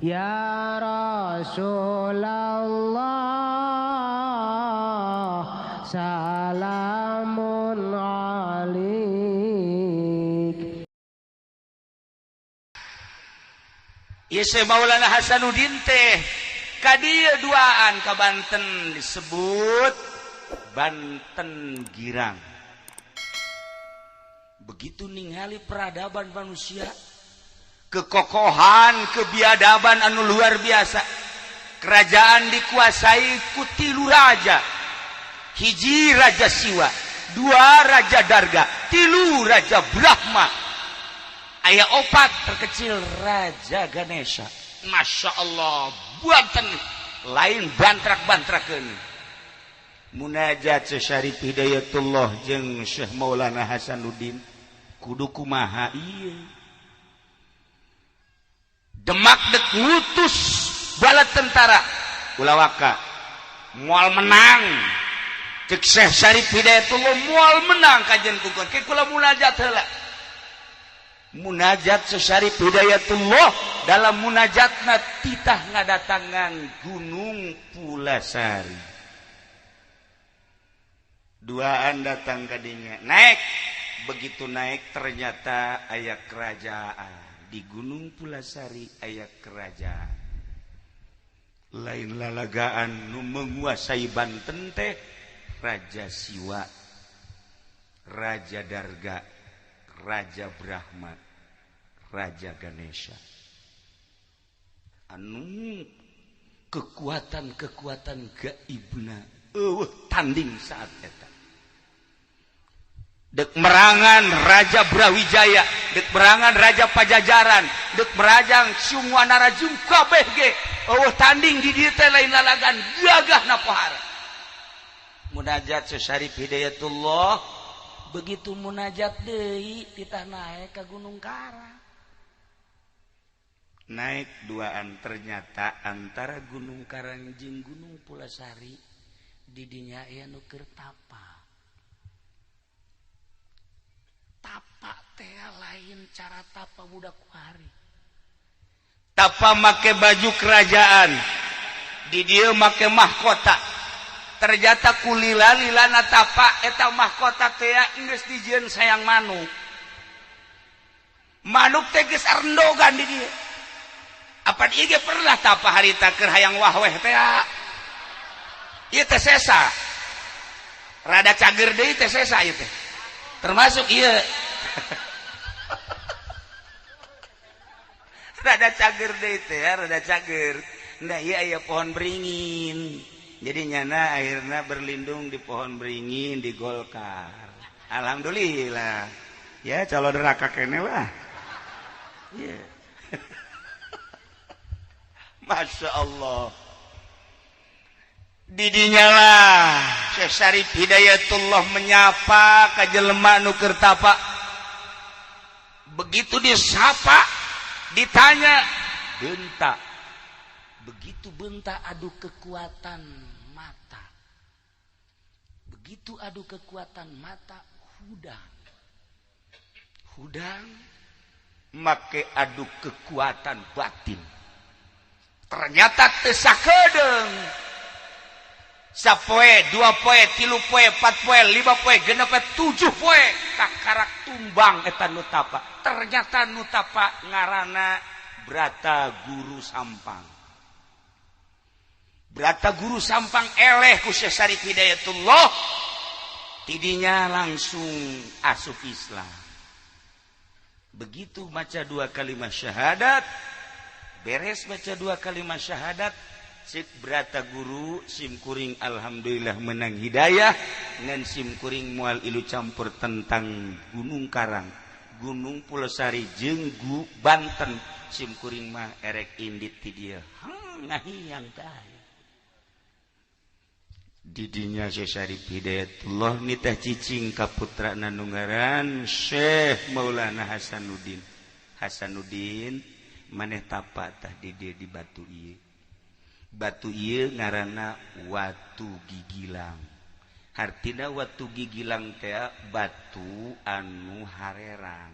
Ya Rasulullah salamun alik. Ieu Syekh Maulana Hasanuddin teh ka dieu duaan ka Banten disebut Banten Girang. Begitu ningali peradaban manusia, kekokohan, kebiadaban anu luar biasa. Kerajaan dikuasai ku tilu raja. Hiji Raja Siwa, dua Raja Darga, tilu Raja Brahma. Aya opat terkecil Raja Ganesha. Masya Allah, Banten lain bantrak-bantrakeun. Munajat Syekh Syarif Hidayatullah jeung Syekh Maulana Hasanuddin kudu kumaha ieu. Demak dek ngutus bala tentara ulah waka moal menang. Cek Syekh Syarif Hidayatullah moal menang kajian kukun ke kula munajat heula. Munajat Syekh Syarif Hidayatullah dalam munajatna titah ngadatangan Gunung Pulasari. Duaan datang kadinya naik, begitu naik ternyata aya kerajaan di Gunung Pulasari, aya kerajaan lain lalagaan nu menguasai Banten teh Raja Siwa, Raja Darga, Raja Brahma, Raja Ganesha. Anu kekuatan-kekuatan gaibna eueuh tanding saat eta. Dek merangan Raja Brawijaya, dek merangan Raja Pajajaran, dek merajang Siung Wanarajung kabeh ge eueuh tanding di dieu teh lain lalagan gagah pohara. Munajat Syekh Syarif Hidayatullah begitu munajat deui titah naik ka Gunung Karang. Naik duaan ternyata antara Gunung Karang jeung Gunung Pulasari di dinya aya nu keur tapa. Tapa teh lain cara tapa budak kuari. Tapa make baju kerajaan, di dieu make mahkota. Ternyata kulila-lilana tapa eta mahkota teh geus dijieun sayang manuk. Manuk teh geus arendogan di dieu. Apa ieu ge pernah tapa harita keur hayang wahweh teh. Ieu teh sesa. Rada cager deui teh sesa ieu teh. Termasuk ieu. Rada cager deui teh, rada cager. Nah ieu aya pohon beringin. Jadi nyana akhirnya berlindung di pohon beringin di Golkar. Alhamdulillah. Ya calon neraka kene lah. Yeah. Masya Allah. Didinya lah Syekh Syarif Hidayatullah menyapa ka jelema nu keur tapa. Begitu disapa, ditanya, bentak. Begitu bentak adu kekuatan mata. Begitu adu kekuatan mata, hudang. Hudang make adu kekuatan batin. Ternyata teu sakedeung. Sapoe, dua poe, tilu poe, empat poe, lima poe, genep poe, tujuh poe, kakarak tumbang eta nu tapa. Ternyata nu tapa ngaranna Brata Guru Sampang. Brata Guru Sampang eleh ku Syekh Syarif Hidayatullah, tidinya langsung asup Islam. Begitu baca dua kalimat syahadat, beres baca dua kalimat syahadat, cik Brata Guru simkuring alhamdulillah menang hidayah ngan simkuring mual ilu campur tentang Gunung Karang, Gunung Pulosari jeung Banten, simkuring mah erek indit ti dieu. Ngahiang tah. Didinya Syekh Syarif Hidayatullah nitah cicing ka putrana nu ngaran Syekh Maulana Hasanuddin. Hasanuddin maneh tapa tah di dieu di batu ieu. Batu ieu ngaranna Watu Gigilang. Hartina Watu Gigilang teh batu anu harerang.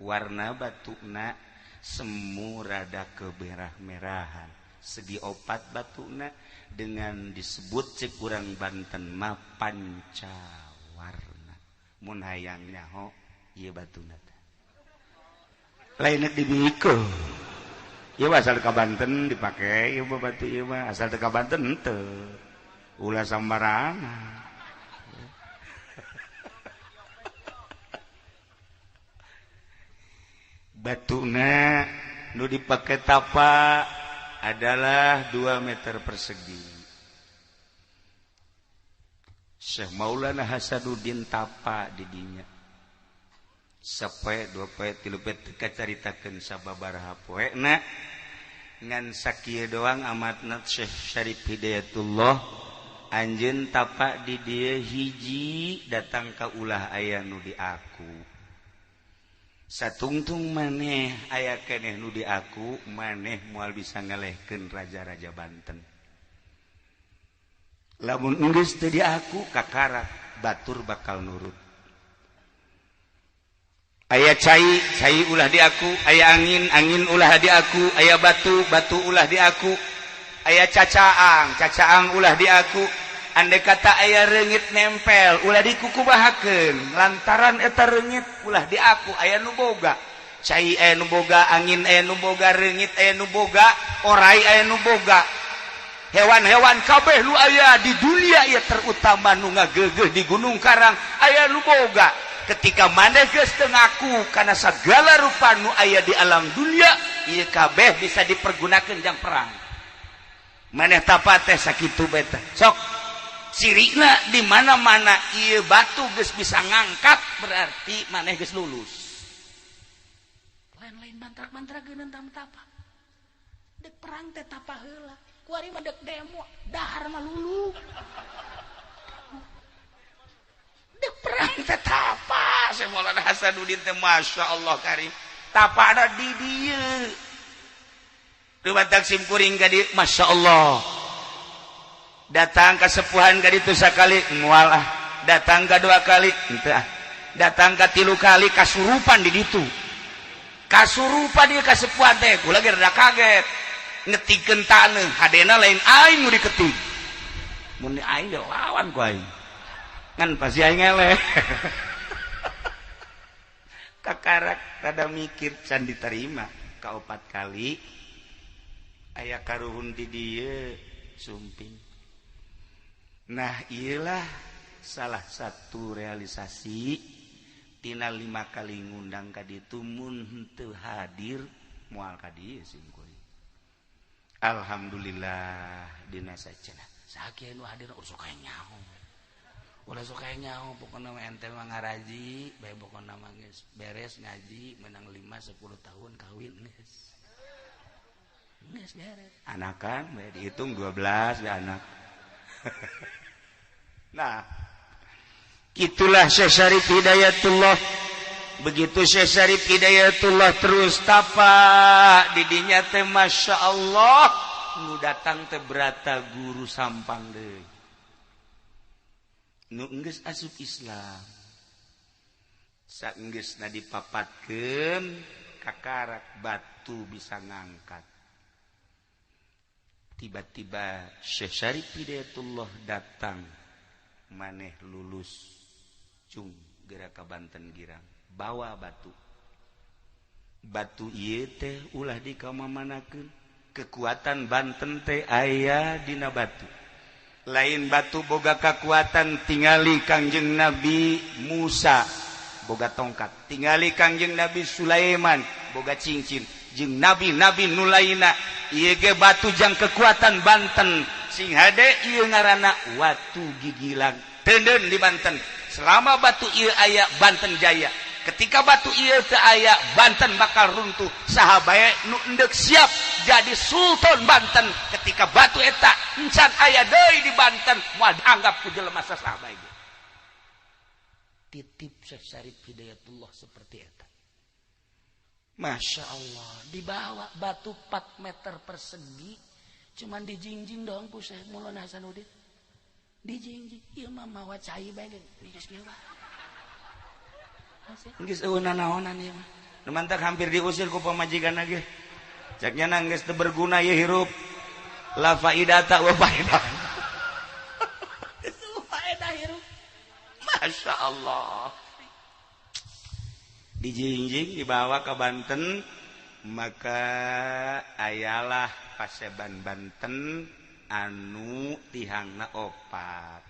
Warna batuna Semu rada kemerah-merahan segi opat batuna dengan disebut cek urang Banten mah pancawarna. Mun hayang nyaho ieu batuna teh lain dibikeun. Ieu asal ka Banten dipake ieu mah batu ieu mah asal teu ka Banten henteu. Ulah sambarangan. Batuna nu dipake tapa adalah 2 meter persegi. Syekh Maulana Hasanuddin tapa di dinya. Sapoe, 2 poe, 3 poe teu kacaritakeun sababaraha poena. Ngan sakieu doang amatna Syekh Syarif Hidayatullah anjeun tapa di dieu hiji datang ka ulah aya nu di aku. Satungtung maneh aya keneh nu di aku, maneh moal bisa ngalehkeun raja-raja Banten. Lamun geus teu di aku kakarak batur bakal nurut. Aya cai, cai ulah di aku, aya angin, angin ulah di aku, aya batu, batu ulah di aku, aya cacaang, cacaang ulah di aku. Andai kata aya reungit nempel ulah dikukubahakeun lantaran eta reungit ulah di aku. Aya nu boga cai, aya nu boga angin, aya nu boga reungit, aya nu boga orai, aya nu boga hewan-hewan kabeh nu aya di dunia ieu terutama nu ngageugeuh di Gunung Karang aya nu boga. Ketika maneh geus teu ngaku kana sagala rupa nu aya di alam dunia ieu kabeh bisa dipergunakeun jang perang. Maneh tapa teh sakitu bae teh sok cirina di mana-mana ieu batu geus bisa ngangkat berarti maneh geus lulus. Lain-lain mantra-mantra geuneun tapa. Dek perang teh tapa heula. Kuari mah dek demo, dahar mah lulu. Dek perang teh tapa. Syekh Maulana Hasanuddin teh Masya Allah karim. Tapana di dieu. Dumatak sim kuring ka dieu Masya Allah. Datang kesepuhan ka ditu sakali moal ah, datang ka 2 kali henteu ah, datang ka 3 kali kasurupan di ditu. Kasurupan dia kasepuhan teh kula ge rada kaget ngetikeun taneuh hadena lain aing nu diketik. Mun aing lawan ku aing ngan pasti aing eleh. Kakarak rada mikir can diterima ka 4 kali aya karuhun di dieu sumping. Nah iyalah salah satu realisasi tina 5 kali ngundang ka ditu mun henteu hadir moal ka dieu simkuring. Alhamdulillah dina sacenah sakieu nu hadir ulah sok aya nyaho. Ulah sok aya nyaho pokona mah ente mah ngaraji bae pokona mah geus beres ngaji menang 5 10 tahun kawin geus. Geus beres. Anakan bae dihitung 12 ya anak. Nah, itulah Syekh Syarif Hidayatullah. Begitu Syekh Syarif Hidayatullah terus tapa didinya teh Masya Allah nu datang teh berata guru Sampang deui. Nu enggeus asup Islam. Saenggeusna dipapatkeun kakarak batu bisa ngangkat. Tiba-tiba Syekh Syarif Hidayatullah datang maneh lulus cung gerak ka Banten girang bawa batu. Batu ieu teh ulah dikamamanakeun, kekuatan Banten teh aya dina batu. Lain batu boga kekuatan tingali Kangjeng Nabi Musa boga tongkat, tingali Kangjeng Nabi Sulaiman boga cincin, jeung nabi-nabi nu lainna ieu ge batu jang kekuatan Banten. Sing hade ieu ngaranna watu gigilang teuneun di Banten. Selama batu ieu aya Banten jaya. Ketika batu ieu teu aya Banten bakal runtuh. Saha bae nu endek siap jadi sultan Banten ketika batu eta encan aya deui di Banten moal dianggap ku jelema saha bae. Titip Syekh Syarif Hidayatullah seperti eta. Masya Allah, dibawa batu 4 meter persegi, cuman dijingjing doang ku Syekh Maulana Hasanuddin. Dijingjing, ieu mah mawa cai bae geus kieu bae. Geus eueuh nanaonan ieu mah. Nu mantak hampir diusir ku pamajikan lagi. Caknya nangis teu berguna ye hirup. La faidata wa faedah. Itu faedah hirup. Masya Allah. Dijingjing dibawa ke Banten, maka ayalah paseban Banten anu tihangna opat.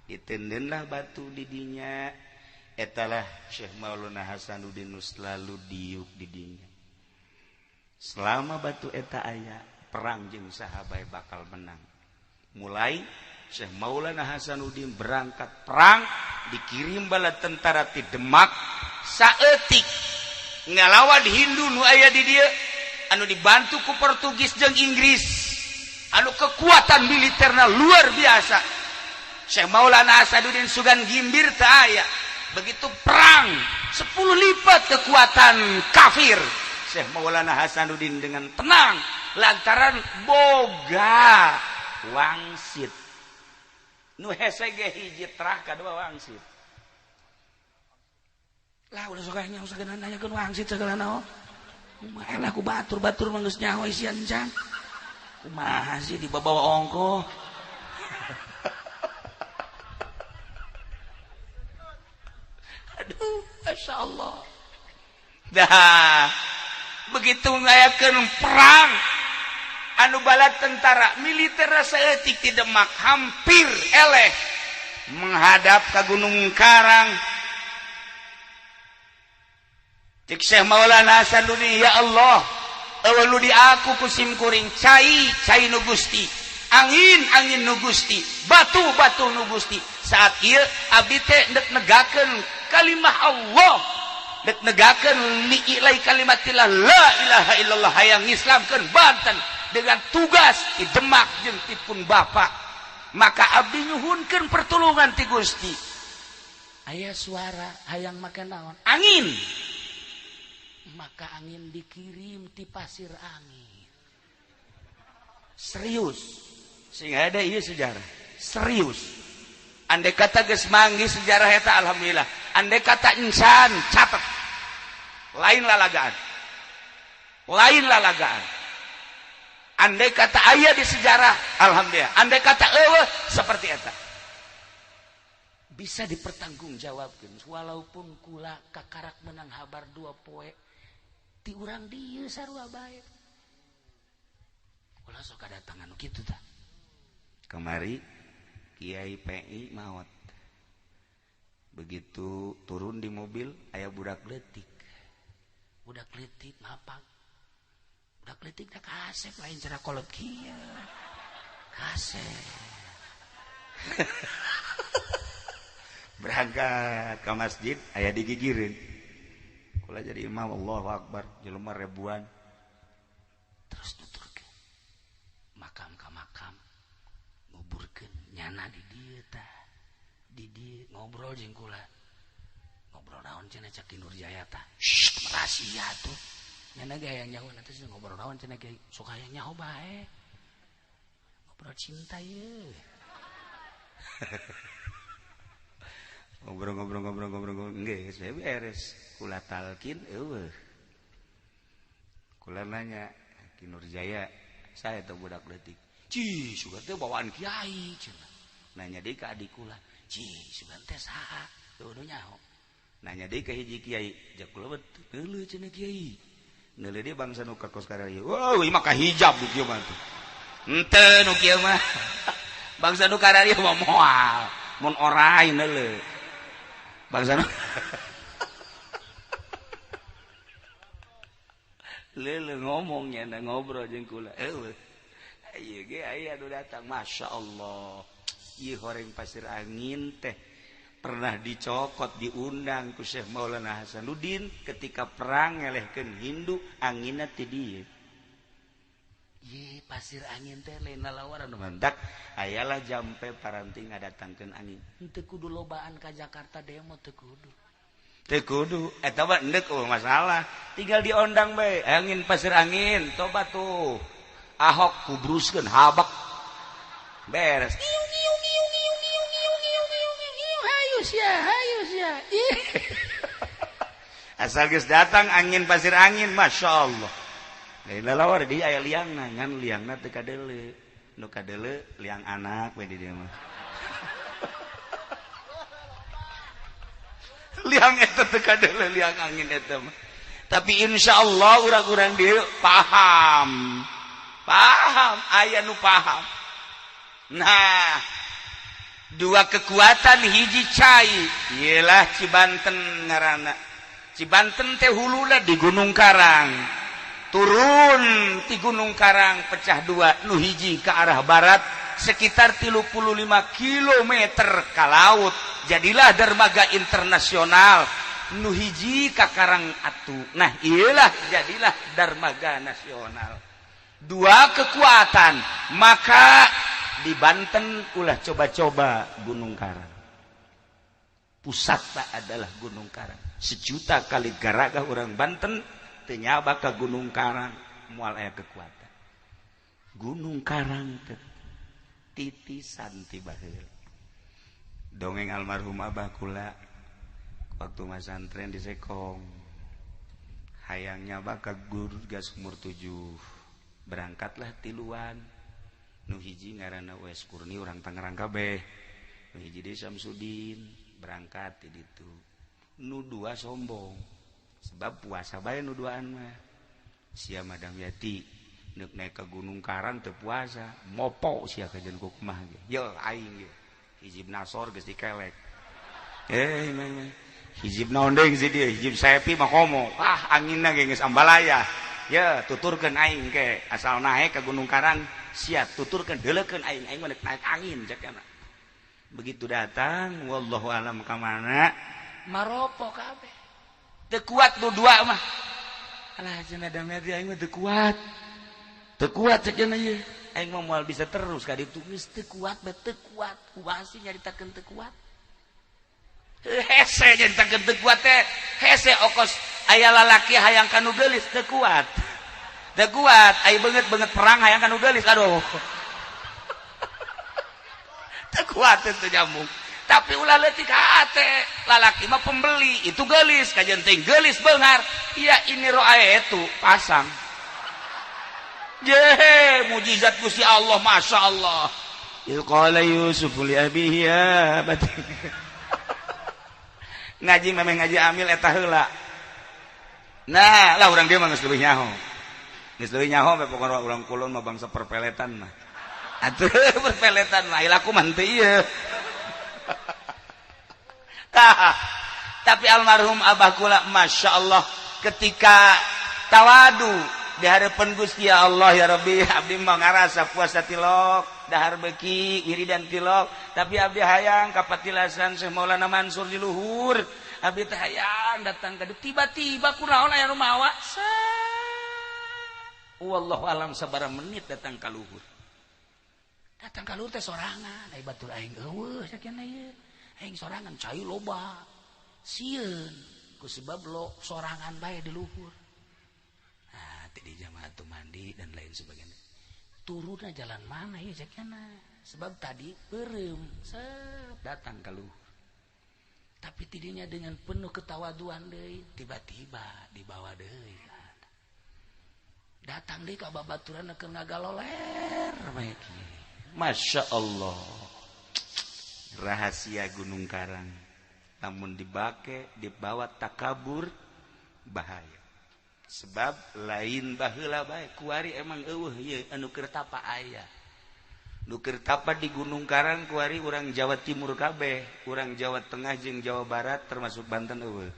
Ditendenlah batu didinya. Etalah Syekh Maulana Hasanuddin nu selalu diuk didinya. Selama batu eta aya, perang jeung sahabat bakal menang. Mulai Syekh Maulana Hasanuddin berangkat perang, dikirim bala tentara ti Demak, saeutik ngalawan Hindu nu aya di dieu, anu dibantu ku Portugis jeung Inggris, anu kekuatan militerna luar biasa. Syekh Maulana Hasanuddin sugan gimbir teu aya. Begitu perang 10 lipat kekuatan kafir, Syekh Maulana Hasanuddin dengan tenang lantaran boga wangsit. Nu hese ge hiji terah kadua wangsit. Lah udah sok nyaho sagala nanyakeun wangsit sagala naon. Kumaha lah ku batur-batur mah geus nyaho isian can. Kumaha sih dibawa ongkoh. Aduh, Masya Allah. Dah, begitu ngayakeun perang, anu bala tentara militer saeutik di Demak hampir eleh menghadap ke Gunung Karang. Cek Syekh Maulana Hasanuddin, ya Allah, eueuh nu di aku ku sim kuring cai, cai nu Gusti, angin, angin nu Gusti, batu, batu nu Gusti. Saat ieu abdi teh ndek negakeun kalimah Allah, dek negakeun li'ilai kalimatillah la ilaha illallah, hayang ngislamkeun Banten dengan tugas di Demak jeung tipun Bapak. Maka abdi nyuhunkeun pertolongan ti Gusti. Aya suara hayang make naon? Angin. Maka angin dikirim ti pasir angin. Serius. Sehingga ada ieu sejarah. Serius. Andai kata geus manggih sejarah eta alhamdulillah. Andai kata insan catat. Lain lalagaan. Lain lalagaan. Andai kata aya di sejarah alhamdulillah. Andai kata eueuh seperti eta. Bisa dipertanggungjawabkeun walaupun kula kakarak menang habar dua poe ti urang dieu sarua bae. Kula sok kadatangan kitu tah. Kamari Kiai PI maot. Begitu turun di mobil aya budak leutik. Budak leutik mapak. Budak leutik teh kasep lain cara kolot kieu. Kasep. Berangkat ke masjid aya digigireun. Kula jadi imam, Allahu Akbar, jelema ribuan. Terus nuturkeun. Makam ka makam nguburkeun nyana di dieu tah. Di dieu ngobrol jeung kula. Ngobrol naon cenah cak Ki Nurjaya tah. Shh, rahasia tuh. Nyana ge hayang nyaho nanti ngobrol naon cenah ge sok hayang nyaho bae. Ngobrol cinta ye. Ngobrol-ngobrol-ngobrol-ngobrol geus beres. Kula talkin eueuh. Kula nanya Ki Nurjaya, saya teh budak leutik. Ci, sugan teh bawaan kiai cenah. Nanya deui ka adik kula, ci, sugan teh saha? Teu nyaho. Nanya deui ka hiji kiai, jak kula neuleuh cenah kiai. Neuleuh deui bangsa nu ka kos kararieu. Wah, ieu mah ka hijab nu kieu mah tuh. Henteu nu kieu mah. Bangsa nu kararieu mah moal, mun orai neuleuh. Bangsa nu leuleuh ngomongnya na ngobrol jeung kula. Eueuh. Ieu ge aya nu datang, Masya Allah. Ieu horeng pasir angin teh pernah dicokot, diundang ku Syekh Maulana Hasanuddin ketika perang ngelehkeun Hindu, anginna ti dieu. Ye pasir angin teh lain lalawaran nu mantak ayalah jampe paranti ngadatangkeun angin. Henteu kudu lobaan ka Jakarta demo teu kudu. Teu kudu eta mah endek eueuh masalah. Tinggal diondang bae angin pasir angin toba tuh. Ahok kubruskeun habak. Beres. Ngiu ngiu ngiu ngiu ngiu ngiu ngiu ngiu ngiu hayu sia hayu sia. Asal geus datang angin pasir angin, Masya Allah. Lain lalawar di aya liangna, ngan liangna teu kadeuleu. Nu kadeuleu liang anak we di dieu mah. Liang eta teu kadeuleu liang angin eta mah. Tapi insya Allah urang-urang dieu paham. Paham, aya nu paham. Nah, dua kekuatan hiji cai, iyalah Cibanten ngaranna. Cibanten teh huluna di Gunung Karang. Turun di Gunung Karang pecah dua, nu hiji ke arah barat sekitar 35 km ke laut. Jadilah dermaga internasional. Nu hiji ka Karang Atu. Nah, iyalah jadilah dermaga nasional. Dua kekuatan, maka di Banten ulah coba-coba Gunung Karang. Pusatna adalah Gunung Karang. Sejuta kali garaga orang Banten teu nyaba ka Gunung Karang, moal aya kekuatan. Gunung Karang teh titisan ti baheula. Dongeng almarhum abah kula waktu masantren di Sekong. Hayang nyaba ka guru gas umur 7. Berangkatlah tiluan. Nu hiji ngaranna Wes Kurni urang Tangerang kabeh. Nu hiji deui Samsudin berangkat di ditu. Nu dua sombong sebab puasa bae nu duaan mah. Sia Madam Yati neuk naik ke Gunung Karang teu puasa, mopo sia kajen ku kumaha ge. Ye aing ye. Hizib Nasor geus dikelek. Hizib naon deui si dieu, hizib Sepi mah komo. Ah anginna ge geus ambalaya. Ye tuturkeun aing ke asal naik ke Gunung Karang sia tuturkeun deuleukeun aing, aing mah naik angin cek kana. Begitu datang wallahu alam ka mana maropo kabeh. Teu kuat nu dua mah. Alah cenah damai aing mah teu kuat. Teu kuat cek cenah ieu. Aing mah moal bisa terus ka ditu geus teu kuat bae teu kuat. Kumaha sih nyaritakeun teu kuat? Hese nyaritakeun teu kuat teh. Hese okos aya lalaki hayang ka nu geulis teu kuat. Teu kuat, aya beungeut-beungeut perang hayang ka nu geulis aduh. Teu kuat teu nyambung. Tapi ulah leutik hate, lalaki mah pembeli, itu geulis, kajian ting geulis beunghar. Ya ini roa itu pasang. Jehe, mujizat Gusti Allah, Masya Allah. Idh qala Yusuf li abihi ya abati. Ngaji memang ngaji amil eta heula. Nah, lah urang dia mah geus leuwih nyaho. Geus leuwih nyaho we pokona urang kulon mah bangsa perpeletan mah. Atuh perpeletan mah laku mah teu ieu. Tah, tapi almarhum abah kula Masya Allah ketika tawadu di hadapan Gusti ya Allah ya Rabbi, abdi mah ngarasa puasa tilok, dahar beki, wiridan tilok, tapi abdi hayang kapatilasan Syekh Maulana Mansur di luhur, abdi teh hayang datang ka tiba-tiba kunaon aya nu mawa. Wallahu alam sabaraha menit datang ka luhur. Datang ka luhur teh sorangan, ai batur aing eueuh sakieu ieu. Aing sorangan cai loba. Sieun ku sebab lo sorangan bae di luhur. Nah, tadi jamaah tuh mandi dan lain sebagainya. Turunnya jalan mana ya cekana? Sebab tadi beureum, set datang ke luhur. Tapi tidinya dengan penuh ketawaduan deui, tiba-tiba dibawa deui. Datang deui ka babaturan keur ngagaloler bae kieu. Masya Allah. Rahasia Gunung Karang. Namun dibake dibawa takabur bahaya. Sebab lain baheula bae kuari emang eueuh ieu anu keur tapa aya. Nu keur tapa di Gunung Karang kuari urang Jawa Timur kabeh, urang Jawa Tengah jeung Jawa Barat termasuk Banten eueuh.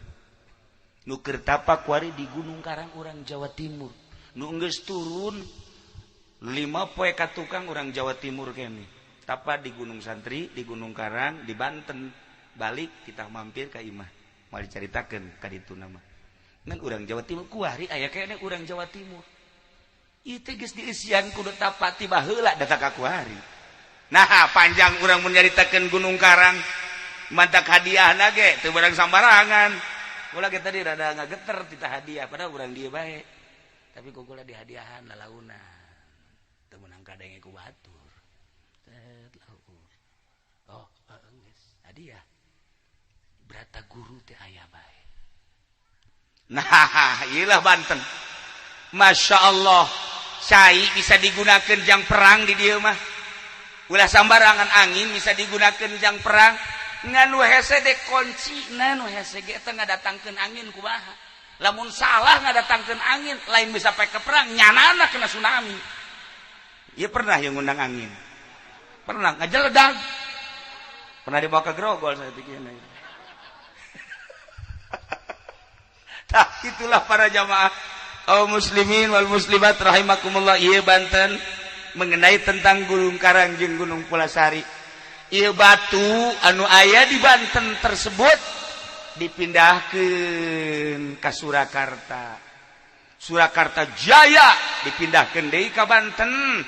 Nu keur tapa kuari di Gunung Karang urang Jawa Timur. Nu geus turun 5 poe ka tukang urang Jawa Timur kene. Tapa di Gunung Santri, di Gunung Karang, di Banten. Balik kita mampir ka imah. Moal dicaritakeun ka ditu nama. Ngan urang Jawa Timur kuari aya kene urang Jawa Timur. Ieu teh geus dieusian kudu tapa ti baheula datang ka kuari. Nah, panjang urang mun nyaritakeun Gunung Karang. Mantak hadiahna ge teu barang sambarangan. Kula ge tadi rada ngageter tita hadiah padahal urang dieu bae. Tapi ku kula dihadiahan lalaunan. Teu meunang kadenge ku batur. Set laur. Oh, geus hadiah. Brata guru teh aya bae. Nah, iyalah Banten. Masya Allah, cai bisa digunakan jang perang di dieu mah. Ulah sambarangan, angin bisa digunakan jang perang. Ngan nu hese de kunci, nah, nu hese ge teh ngadatangkeun angin kumaha. Lamun salah ngadatangkeun angin, lain bisa pake perang, nyanana kena tsunami. Iya, pernah yang ngundang angin. Pernah ngajeledag. Pernah dibawa ke Grogol saya pikirnya. Tah, itulah para jamaah kaum muslimin wal muslimat rahimakumullah, ieu Banten mengenai tentang Gunung Karang jeung Gunung Pulasari. Ieu batu anu aya di Banten tersebut dipindahkeun ka Surakarta. Surakarta Jaya dipindahkeun deui ka Banten.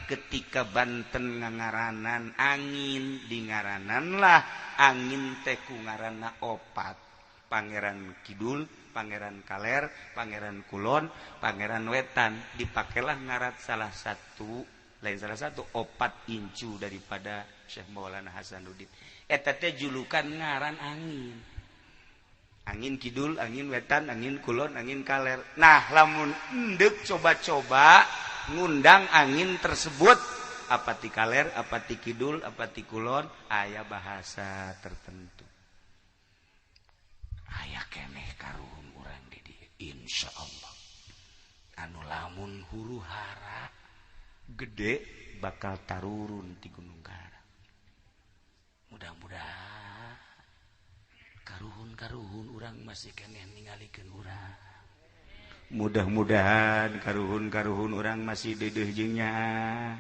Ketika Banten ngangaranan angin, dingaranan lah angin teh ku ngaranna opat. Pangeran Kidul, Pangeran Kaler, Pangeran Kulon, Pangeran Wetan. Dipakailah ngarat salah satu, lain salah satu, opat incu daripada Syekh Maulana Hasanuddin. Eta teh julukan ngaran angin. Angin Kidul, angin Wetan, angin Kulon, angin Kaler. Nah, lamun endek coba-coba ngundang angin tersebut, apa ti kaler, apa ti kidul, apa ti kulon, aya bahasa tertentu. Aya keneh karuhun urang di dieu, insyaallah, anu lamun huru hara gede bakal tarurun di Gunung Karang. Mudah-mudahan karuhun-karuhun urang masih keneh ningalikeun urang. Mudah-mudahan karuhun-karuhun urang masih dedeh jeung nyaah.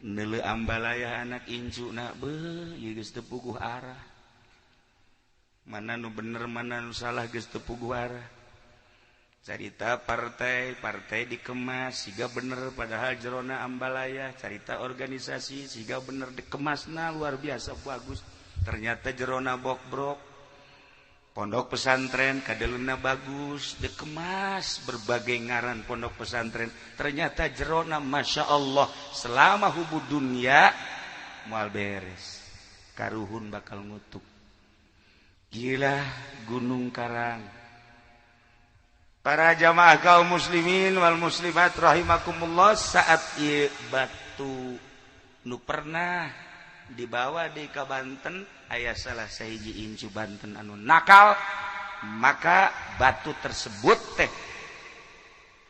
Neuleu ambalaya anak incu na beuh, ieu geus teu puguh arah. Mana nu bener, mana nu salah, geus teu puguh arah. Carita partai, partai dikemas siga bener, padahal jerona ambalaya. Carita organisasi siga bener, dikemasna luar biasa bagus, ternyata jerona bokbrok. Pondok pesantren kadeluna bagus, dikemas berbagai ngaran pondok pesantren, ternyata jerona masya Allah. Selama hubu dunia moal beres, karuhun bakal ngutuk. Gila Gunung Karang. Para jamaah kaum muslimin wal muslimat rahimakumullah, saat ieu batu nu pernah dibawa di ka Banten, aya salah sahiji incu Banten anu nakal, maka batu tersebut teh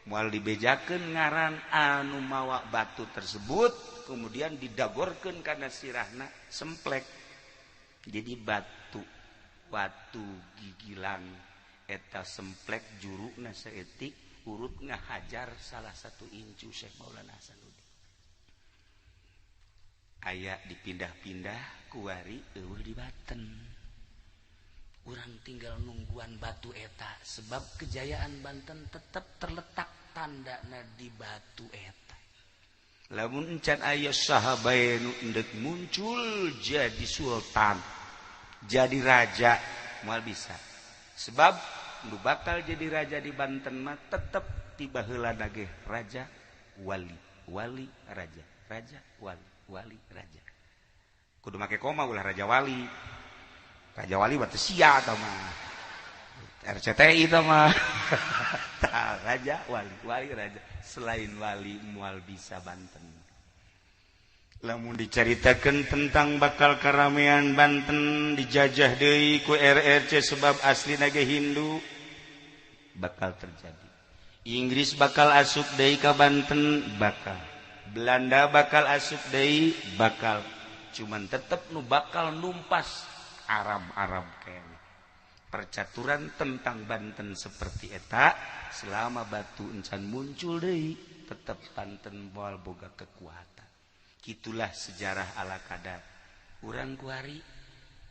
moal dibejakeun ngaran anu mawa batu tersebut, kemudian didagorkeun kana sirahna, semplek jadi batu. Batu gigilang eta semplek, jurukna saeutik, urut ngahajar salah satu incu Syekh Maulana Hasanuddin. Aya dipindah-pindah, kuari euweuh di Banten. Urang tinggal nungguan batu eta, sebab kejayaan Banten tetap terletak tandana di batu eta. Lamun encan aya saha bae nu endek muncul jadi sultan, jadi raja, moal bisa, sebab nu bakal jadi raja di Banten mah tetep ti baheula ge raja wali, wali raja, raja wali, wali raja. Kudu make koma, ulah raja wali. Raja wali berarti sia atau mah RCTI itu mah. Tah, raja wali, wali raja. Selain wali moal bisa Banten. Lamun diceritakan tentang bakal karamean Banten dijajah deui ku RRC, sebab asli naga Hindu, bakal terjadi. Inggris bakal asup deui ka Banten, bakal Belanda bakal asup deui, bakal cuman tetep nu bakal numpas Arab-Arab kene. Percaturan tentang Banten seperti eta, selama batu encan muncul deui, tetep Banten moal boga kekuatan. Gitulah sejarah ala kadar. Urang kuari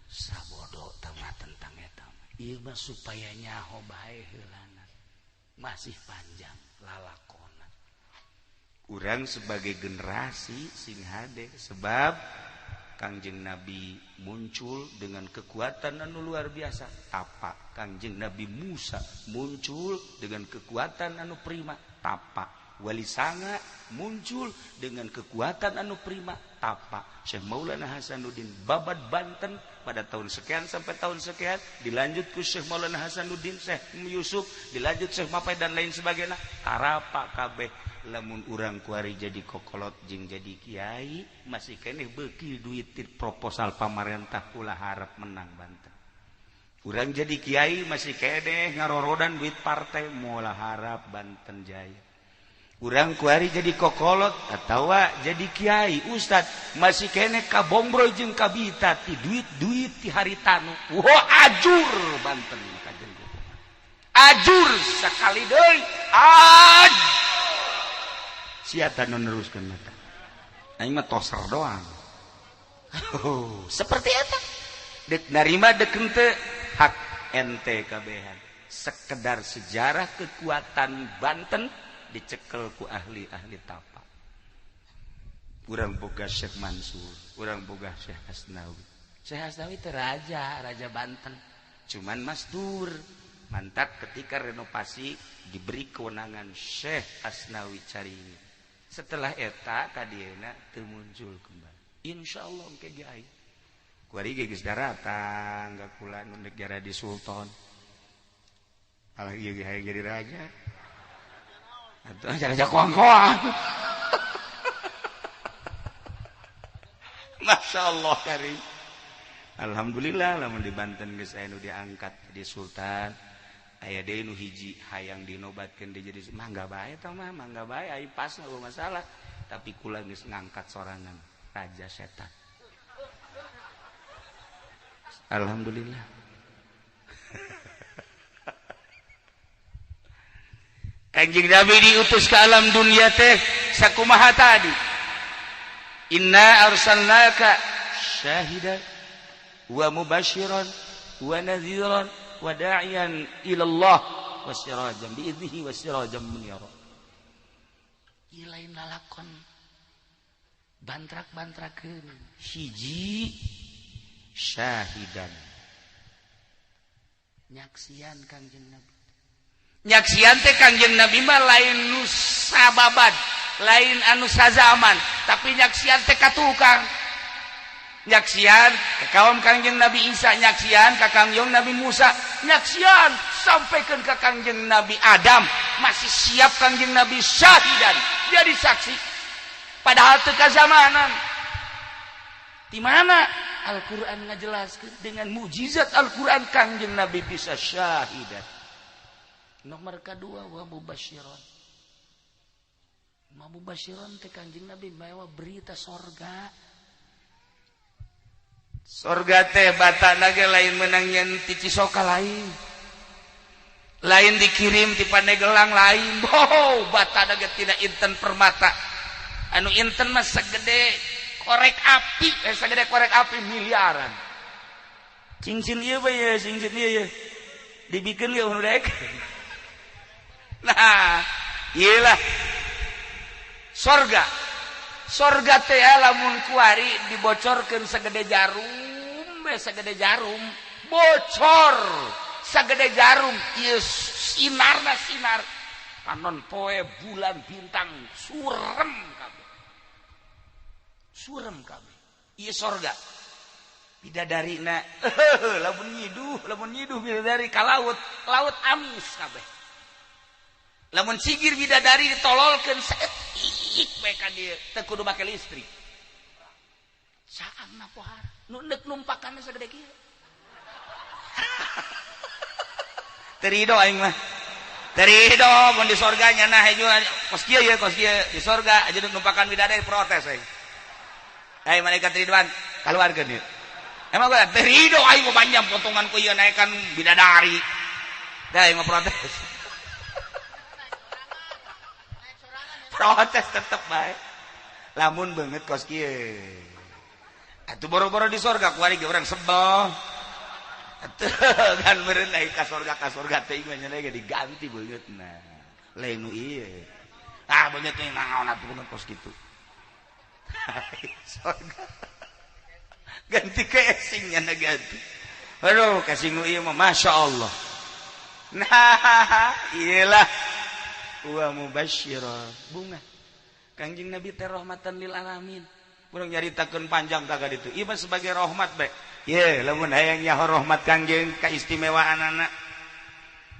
sabodo tama tentang eta. Ieu mah supaya nyaho bae heulana. Masih panjang lalakona. Urang sebagai generasi sing hade, sebab Kangjeng Nabi muncul dengan kekuatan anu luar biasa, tapa. Kangjeng Nabi Musa muncul dengan kekuatan anu prima, tapa. Wali Sanga muncul dengan kekuatan anu prima tapa. Syekh Maulana Hasanuddin babad Banten pada tahun sekian sampai tahun sekian, dilanjut ku Syekh Maulana Hasanuddin, Syekh Yusuf, dilanjut Syekh Mapai dan lain sebagainya. Tarapa kabeh lamun urang kuari jadi kokolot jeung jadi kiai masih keneh beuki duit proposal pamarentah ulah harap menang Banten. Urang jadi kiai masih keneh ngarorodan duit partai moal harap Banten jaya. Urang kuari jadi kokolot atawa jadi kiai ustad masih kene kabombro jeung kabita ti duit-duit ti haritanu. Wah, ajur Banten kajen ajur sakali deui. Aj sia tanu neruskeun mata. Aing mah toser doang. Oh, seperti eta. Dek narima dek henteu hak ente kabehan. Sekedar sejarah kekuatan Banten dicekel ku ahli-ahli tapa. Urang boga Syekh Mansur, urang boga Syekh Hasnawi. Syekh Hasnawi teh raja, raja Banten. Cuman masdur. Mantap ketika renovasi diberi kewenangan Syekh Hasnawi Caringin. Setelah eta kadieuna teu muncul kembali. Insyaallah engke ge aya. Kuari ge geus daratang ka kula nu negara di Sultan. Alah ieu ge hayang jadi raja. Atau raja koang-koang. Masya Allah karim. Alhamdulillah lamun di Banten geus aya nu diangkat jadi sultan, aya deui nu hiji hayang dinobatkeun deui jadi mangga bae tah mah, mangga bae ai pas nggak masalah. Tapi kula geus ngangkat sorangan raja setan. Alhamdulillah. Kanjeng Nabi diutus ke alam dunia teh sakumaha tadi. Inna arsalnaka syahidan wa mubasyiran wa nadhiran wa da'iyan ila Allah wa sirajan bi idnihi wa sirajan munira. Ieu lain lalakon bantrak-bantrakeun. Hiji syahidan nyaksian Kangjeng Nabi. Nyaksian teh Kangjeng Nabi mah lain nu sababad, lain anu sazaman, tapi nyaksian teh ka tukang. Nyaksian ka kaum Kangjeng Nabi Isa, nyaksian ka Kangjeng Nabi Musa, nyaksian sampaikan ka Kangjeng Nabi Adam, masih siap Kangjeng Nabi syahidan, jadi saksi. Padahal teu kazamanan. Di mana Al-Qur'an ngajelaskeun dengan mukjizat Al-Qur'an Kangjeng Nabi bisa syahidan. Nomor kedua wa mubasyiron. Ma mubasyiron teh Kangjeng Nabi mawa berita sorga. Sorga teh batana ge lain menang nyen ti Cisoka lain. Lain dikirim ti Pandeglang lain. Oh, batana ge tina inten permata. Anu inten mah segede korek api, segede korek api miliaran. Cincin ieu bae ye, cincin ieu ye. Dibikeun ge nu daek. Nah, iyalah sorga. Sorga teh lamun kuari dibocorkeun segede jarum, segede jarum, bocor segede jarum, ieu sinarna sinar. Panon poe bulan bintang surem kabeh. Surem kabeh. Ieu sorga. Bidadarina lamun nyiduh bidadari ka laut, laut amis kabeh. Lamun sigir bidadari ditololkeun saeutik we ka dieu, teu kudu make listrik. Saangna pohara, nu neuk numpakanna sagede kieu. Teu rido aing mah. Teu rido mun di sorga nya nah hejo kos kieu ye, kos kieu di sorga aja numpakan bidadari protes aing. Hei malaikat Ridwan, kaluarkeun ieu. Emang gua teu rido aing mah panjang potongan ku ieu naekan bidadari. Dah aing mah protes. Protes tetep bae. Lamun beungeut kos kieu. Atuh boro-boro di sorga kuari ge urang sebel. Atuh kan meureun ai ka sorga teh mah nya ge diganti beungeutna. Lain nu ieu. Ah beungeut teh naon atuh beungeut kos kitu. Sorga. Ganti casing nya ganti. Aduh casing nu ieu mah masyaallah. Nah, iyalah. wa mubasysyira. Bunga Kangjeng Nabi teh rahmatan lil alamin. Urang nyaritakeun panjang kagak ditu. Ieu mah sebagai rahmat bae. Ye, lamun hayang nyaho rahmat Kangjeng kaistimewaan anak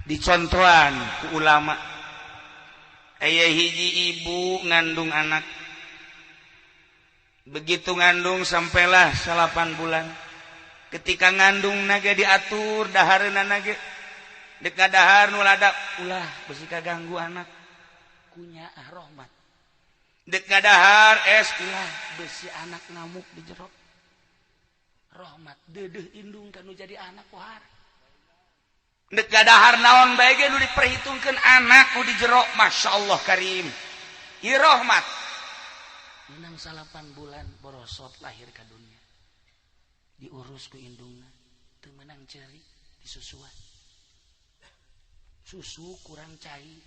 dicontohan ku ulama. Aya hiji ibu ngandung anak. Begitu ngandung sampailah 8 bulan. Ketika ngandung naga diatur dahareuna nage. Dek dahar nu lada ulah besi kaganggu anak. Kunyaah rahmat. Dek dahar es ulah besi anak ngamuk di jero. Rahmat deudeuh indung kanu jadi anak pohara. Dek dahar naon bae ge nu diperhitungkeun anak nu di jero, masyaallah karim. Ieu rahmat. Menang 8 bulan borosot lahir ka dunia. Diurus ku indungna, teu meunang ceuri disusuan. Susu kurang cai,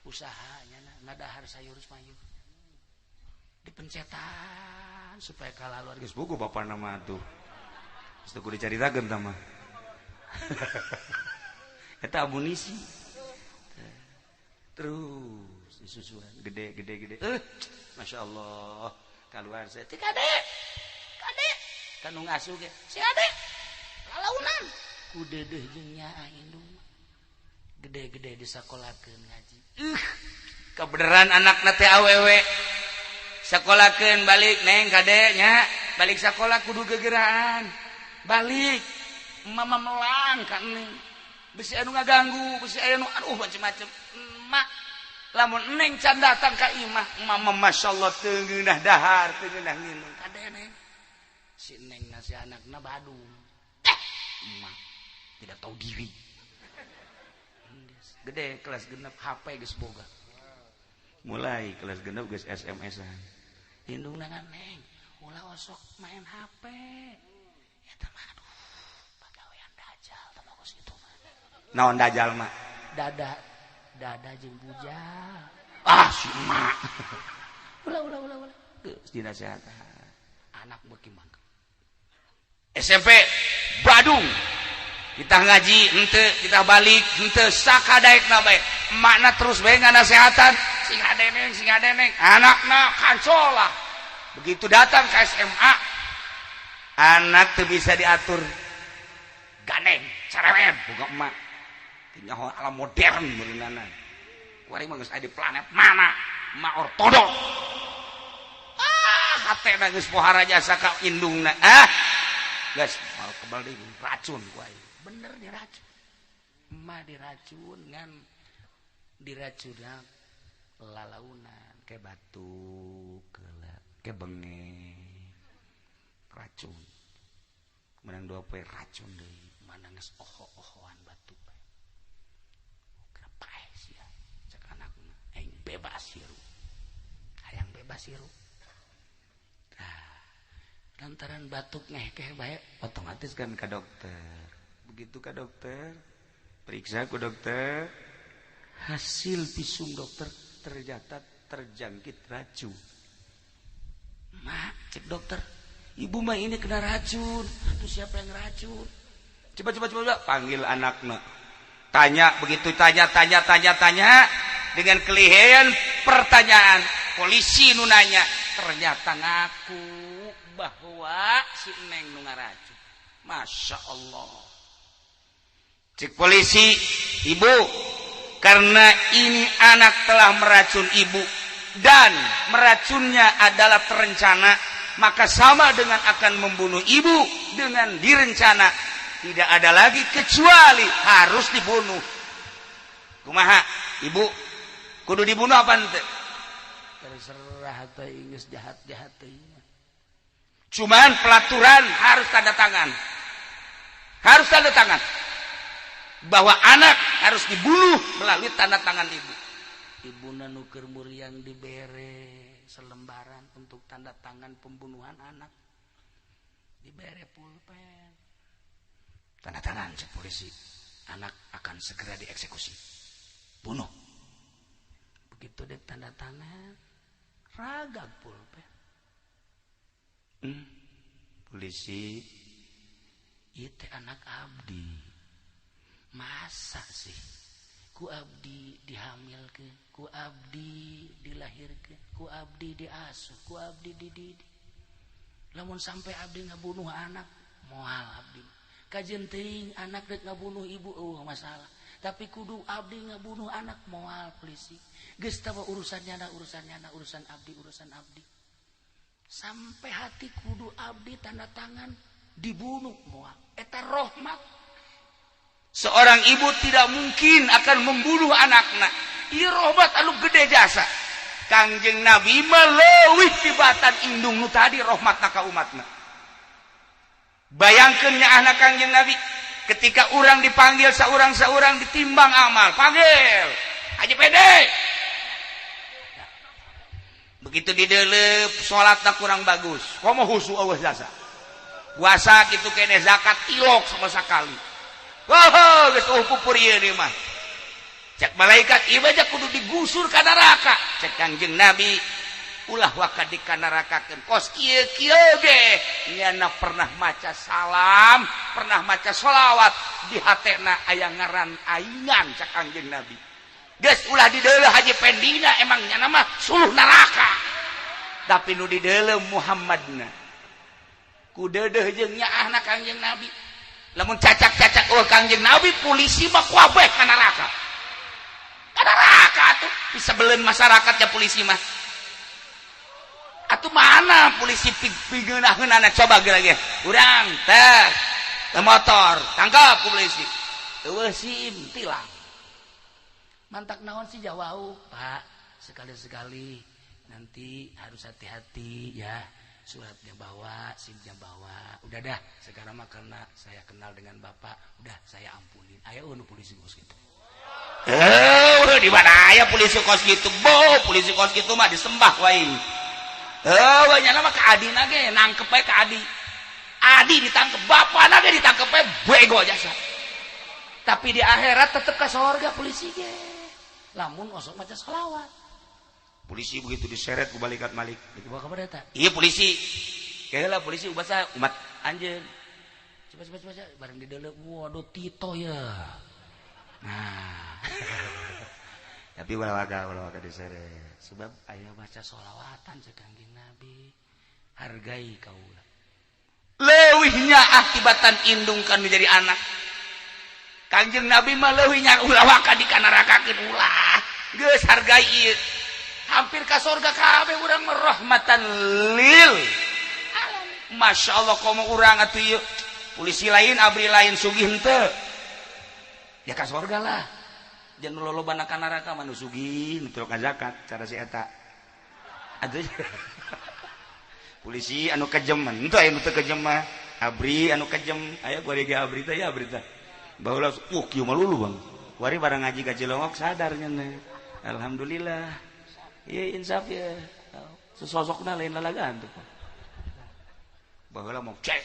usahanya ngadahar sayur mayur. Dipencetan supaya kalaluar geus buku bapana mah atuh. Geus teu kudu dicaritakeun tah mah. Eta amunisi. Terus disusuan gede gede gede. Masya Allah keluar saya teh kade kade kanu ngasuh ge si ade kalaunan ku deudeuh jeung nyaah indung gede-gede disakolakeun ngaji. Kebeneran anakna teh awewe sakolakeun balik neng kade nya balik sakola kudu gegeraan balik mama melang ka neng besi anu ngaganggu besi anu aduh macem-macem emak lamun neng can datang ka imah mama masyaallah teu ngeunah dahar teu ngeunah nginum kade neng si neng na si anakna badung emak tidak tahu diri. Gede kelas genep HP geus boga mulai kelas genep geus SMS-an indungna neng ulah osok main HP eta mah aduh pagawean dajal teh bagus itu mah. Naon dajal mah? Dada dada jeung bujal. Ah si emak ulah ulah ulah ulah geus dinasehatan anak beuki mangke SMP Badung kita ngaji henteu kita balik henteu sakadaekna bae emakna terus bae nganasehatan sing adeneng sing adeneng anakna kancola. Begitu datang ke SMA anak teu bisa diatur gandeng cerewet boga emak nyaho alam modern meureunana kuari mah geus aya di planet mana emak ortodok ah hatena geus pohara jasa ka indungna ah geus mal kebal deui racun ku aing. Bener diracun emak diracun ngan diracunna lalaunan ke batuk ke bengek racun menang 2 poe racun deui mana geus oho-ohoan batuk kena paeh sia cek anakna aing bebas hirup hayang bebas hirup. Tah lantaran batuk ngehkeh bae otomatis kan ka dokter. Begitu ka dokter periksa ku dokter hasil visum dokter ternyata terjangkit racun. Mak cek dokter ibu mah ini kena racun. Tuh siapa yang racun? Coba coba coba panggil anakna. Tanya begitu tanya tanya tanya tanya dengan kelihayan pertanyaan polisi nu nanya ternyata ngaku bahwa si neng nu ngaracun. Masya Allah. Cek polisi, ibu karena ini anak telah meracun ibu dan meracunnya adalah terencana maka sama dengan akan membunuh ibu dengan direncana. Tidak ada lagi kecuali harus dibunuh. Kumaha ibu kudu dibunuh apa ente? Terserah teh geus jahat-jahat teh. Cuman pelaturan harus tanda tangan. Harus tanda tangan. Bahwa anak harus dibunuh melalui tanda tangan ibu. Ibuna nu keur muriang dibere selembaran untuk tanda tangan pembunuhan anak. Dibere pulpen. Tanda tangan cek polisi. Anak akan segera dieksekusi. Bunuh. Begitu dek tanda tangan, ragag pulpen. Polisi, ieu teh anak abdi. Masa sih Ku abdi dihamilkeun, ku abdi dilahirkeun, ku abdi diasuh, ku abdi dididik. Lamun sampai abdi ngabunuh anak, moal abdi. Kajeun teuing anak rek ngabunuh ibu eueuh masalah. Tapi kudu abdi ngabunuh anak moal polisi. Geus tawa urusannya na urusan abdi, urusan abdi. Sampai hati kudu abdi tanda tangan dibunuh moal. Eta rahmat. Seorang ibu tidak mungkin akan membunuh anakna. Ieu rahmat anu gede jasa. Kangjeng Nabi mah leuwih tibatan indung nu tadi rahmatna ka umatna. Bayangkeun nyaahna Kangjeng Nabi ketika urang dipanggil saurang-saurang ditimbang amal, panggil Haji Pede. Begitu didelep salatna kurang bagus, komo husu eueuh jasa. Puasa kitu kene zakat tilok sama sekali. Wah, geus eueuh pupur ieu mah. Cek malaikat ieu mah kudu digusur ka neraka. Cek Kangjeng Nabi ulah waka dikanarakakeun. Kos kieu kieu ge nyana pernah maca salam, pernah maca sholawat di hatena aya ngaran aingan cek Kangjeng Nabi. Geus ulah dideuleuh Haji Pendina emang nyana mah suluh neraka. Tapi nu dideuleuh Muhammadna. Ku deudeuh jeung nyaahna Kangjeng Nabi. Lamun cacak-cacak eueuh Kangjeng Nabi polisi mah kabeh ka neraka. Ka neraka atuh disebeleun masyarakatnya polisi mah. Atuh mana polisi pigeunah-geunahna coba geura ge. Urang teh motor tangkap ku polisi. Eueuh SIM tilang. Mantak naon sih jawau, Pak. Sekali-sekali nanti harus hati-hati ya. Suratnya bawa, SIM-nya bawa. Udah dah, sekarang mah karena saya kenal dengan Bapak, udah saya ampunin. Ayo nu polisi kos gitu. Eh, di mana aya polisi kos gitu? Bo, polisi kos gitu mah disembah wae. Eh, nyana mah ka adina ge nangkep bae ka adi. Adi ditangkep, bapana ge ditangkep bae bego jasa. Tapi di akhirat tetep ka sorga polisi ge. Lamun osok maca sholawat. Polisi begitu diseret ku malaikat Malik. Dibawa ka mana eta? Iya polisi. Keheula polisi ubasa umat anjeun. Coba coba coba bareng dideuleu, waduh Tito ya. Nah. Tapi ulah waka diseret. Sebab aya baca sholawatan cek Kangjeng Nabi. Hargai kaula. Leuwihnya akibatan indung kan menjadi anak. Kangjeng Nabi mah leuwihnya ulah waka dikanarakakeun ulah. Geus hargai ieu. Hampir ka sorga kabeh urang mah rahmatan lil alamin. Masya Allah komo urang atuh ieu. Polisi lain abri lain sugih henteu. Ya ka sorga lah. Jangan lolobana ka neraka mah nu sugih nu teu zakat cara si eta. Atuh polisi anu kejem henteu aya nu teu kejem mah. Abri anu kejem aya gua ge abri teh ya abri teh. Baheula kieu mah lulu Bang. Wari barang ngaji ka Cilongok sadar nya. Alhamdulillah. Iya insaf ya. Sesosokna lain lalagaan tuh. Baheula mau cek.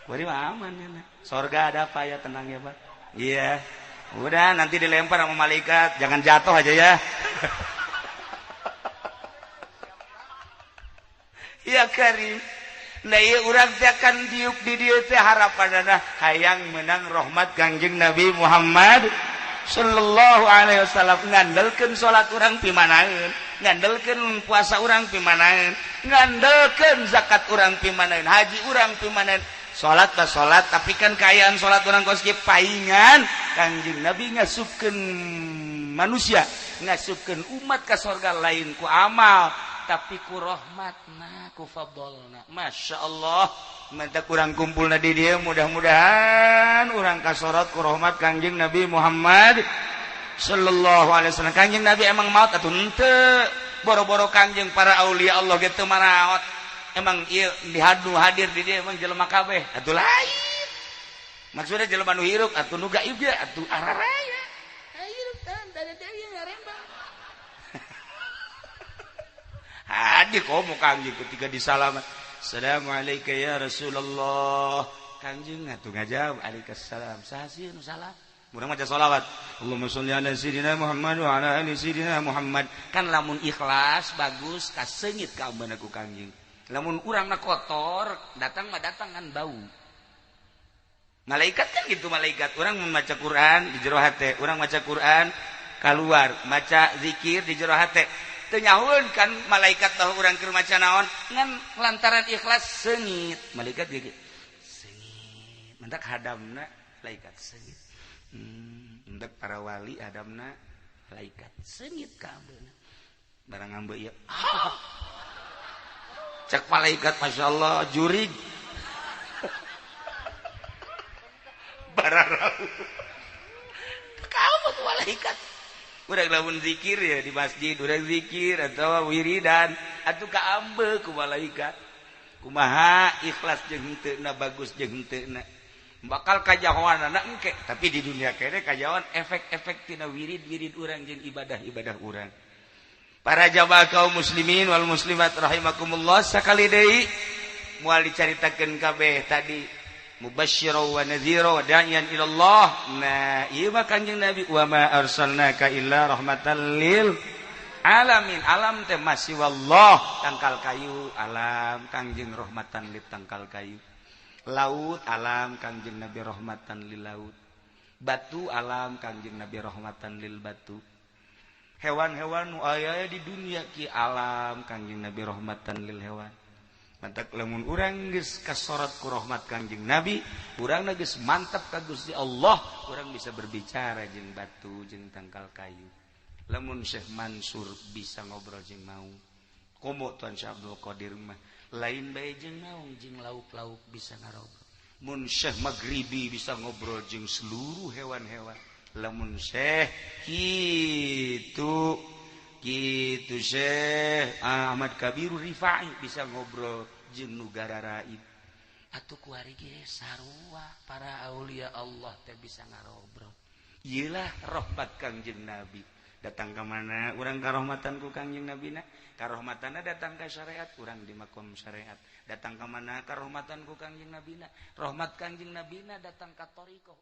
Wari mah aman ya. Sorga ada apa ya, tenang ya Pak. Iya. Udah nanti dilempar sama malaikat, jangan jatuh aja ya. Ya Karim. Nah ieu urang teh akan diuk di dieu teh harapanana hayang menang rahmat Kangjeng Nabi Muhammad sallallahu alaihi wasallam. Ngandelkeun salat urang pimanaeun, ngandelkeun puasa urang pimanaeun, ngandelkeun zakat urang pimanaeun, haji urang pimanaeun. Salat mah salat, tapi kan kaayaan salat urang kos kieu paingan Kangjeng Nabi ngasupkeun manusia, ngasupkeun umat ka sorga lain ku amal tapi ku rahmatna, ku fadlna. Masya Allah, mantap kurang kumpulna di dieu, mudah-mudahan urang kasorot ku rahmat Kangjeng Nabi Muhammad sallallahu alaihi wasallam. Kangjeng Nabi emang maut atuh henteu, boro-boro Kangjeng para aulia Allah ge teu maraot. Emang ieu dihadu hadir di dieu emang jelema kabeh atuh lain. Maksudnya jelema nu hirup atuh nu gaib ge atuh araraya. Hirup tan dari deui ngarembang. Hadir komo Kangjeng ketika disalaman. Assalamualaikum ya Rasulullah. Kangjeng atuh ngajawab alaikumsalam. Saha sieun nu salam? Urang maca sholawat. Allahumma sholli ala sayyidina Muhammad wa ala ali sayyidina Muhammad. Kan lamun ikhlas bagus kaseungit ka ambeuna ku Kangjeng. Lamun urangna kotor, datang mah datang kan bau. Malaikat kan gitu, malaikat orang membaca Quran di jero hate, orang maca Quran keluar, maca zikir di jero hate. Teu nyahueun kan malaikat tahu urang keur maca naon, ngan lantaran ikhlas seungit. Malaikat ge seungit. Mentak hadamna malaikat seungit. Mentak para wali hadamna malaikat seungit ka ambeuna. Barang ambe ieu. Cek malaikat masyaallah jurig. Bararau. Kamu tuh malaikat. Urang lamun zikir ya di masjid, urang zikir atau wiridan, atuh kaambe ku malaikat. Kumaha ikhlas jeung henteu na, bagus jeung henteu na. Bakal kajahoanana engke, tapi di dunia kene kajahoan efek-efek tina wirid-wirid urang jeung ibadah-ibadah urang. Para jamaah kaum muslimin wal muslimat rahimakumullah, sakali deui moal dicaritakeun kabeh tadi mubasysyira wa nadhira wa da'iyan ila Allah. Nah, ieu mah Kanjeng Nabi wa ma arsalnaka illa rahmatan lil alamin. Alam teh masih wallah, tangkal kayu alam Kangjeng rahmatan lil tangkal kayu. Laut alam Kangjeng Nabi rahmatan lil laut. Batu alam Kangjeng Nabi rahmatan lil batu. Hewan-hewan nu aya di dunia ki alam Kangjeng Nabi rahmatan lil hewan. Mantak lamun urang geus kasorot ku rahmat Kangjeng Nabi, urang geus mantap ka Gusti Allah, urang bisa berbicara jeung batu jeung tangkal kayu. Lamun Syekh Mansur bisa ngobrol jeung maung, komo Tuan Syekh Abdul Qadir mah lain bae jeung maung jeung lauk-lauk bisa ngarobrol. Mun Syekh Maghribi bisa ngobrol jeung seluruh hewan-hewan. Lamun Syekh kitu gitu Syekh Ahmad Kabiru Rifai bisa ngobrol jeung nu gararaib. Atuh kuari ge sarua para aulia Allah teh bisa ngarobrol. Ieulah rahmat Kangjeng Nabi. Datang ka mana urang karahmatan ku Kangjeng Nabi na? Karahmatanna datang ka syariat, urang di makom syariat. Datang ka mana karahmatan ku Kangjeng Nabi na? Rahmat Kangjeng Nabi na datang ka thariqah.